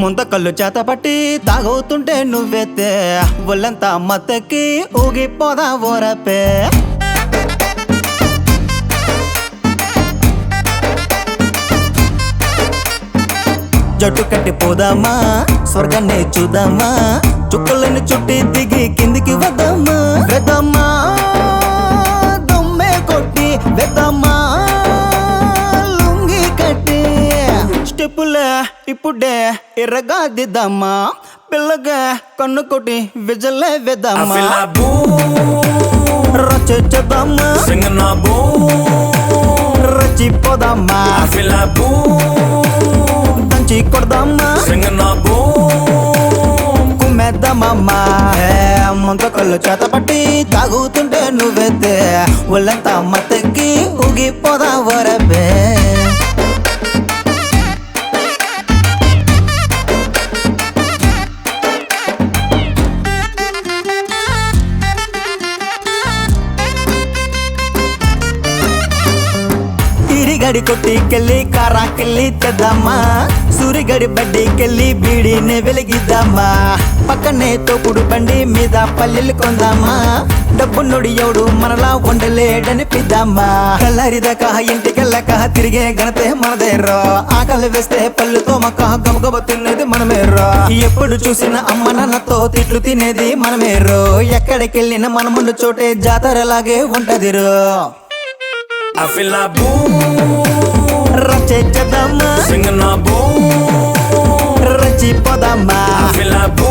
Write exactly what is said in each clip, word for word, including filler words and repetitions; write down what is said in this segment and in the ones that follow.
Monta kallo cata patti, tago tunde nuvete. Volanta mateki, ugi poda vorape. Jadu katti podama, swargane cudama. Cukulen cutti digi kindiki vadama. Vedama, domme kotti, vedama, lungi katti. Stepule, ipude, iraga didama. Pelaga, kono kotti, vejele vedama. Afila bu. Race cedama. Sengena bu. Raci podama. Afila bu. Tanci kordama. Sengena bu. Kumedama ma. Eh, monto kallo cata patti, tagu tunde nuvete. Volanta mateki, ugi poda vorape. Iri gadi kotti kelli, kara kelli tedama. Suri gadi baddi kelli, bidine velegidama. Pakane to kudu bandi, mida palil kondama. Dabbu nodi yaudu manala wondele dani pidama. Kalari da kaha yenti kala kaha tirge ganate manadero. Akal veste pallu to maka gam gam tinne di manamero. Ye padu chusina amana na to titlu tinne di manamero. Yakkade kellina mana mundu chote jatara lage wonta diro. Afila bu. Race jadama. Sengena bu. Raci podama. Afila bu.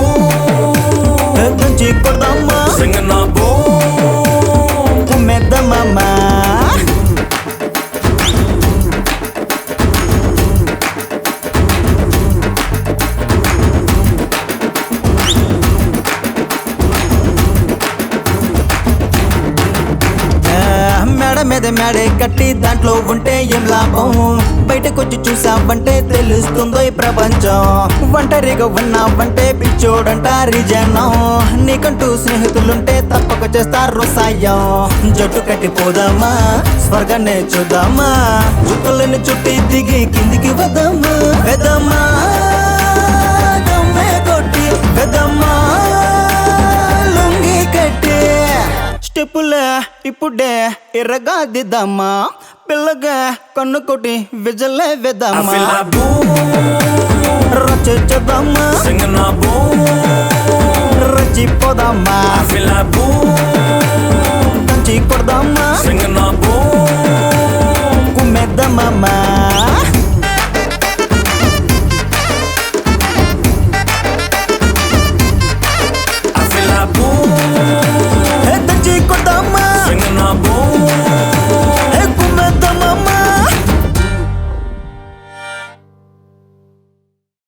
Tunci kordama. Sengena bu. Kumedama ma. Eh, mèḍḍhâ mèḍḍhâ mèḍḍhâ katti dântlo wunte yem lapong. Bâidhâ koccu cusa bânte telus tondoi prapanco. Wantari ka wenna bânte picco dântari jano. Nikontu sneha tulunte tappa ka cesta rosayo. Jodhu katti podama, swargane codama. Jutolen cutti digi kindigi wedama. Wedama, dame kotti, wedama, lunggi katti. Stepule, ipude, iraga didama. Pelaga, kono kotti, vejele vedama. Afila bu. Race codama. Sengena bu. Raci podama. Afila bu. Tanci kordama. Sengena bu. Kumedama ma. Afila bu. Tanci kordama. Sengena bu.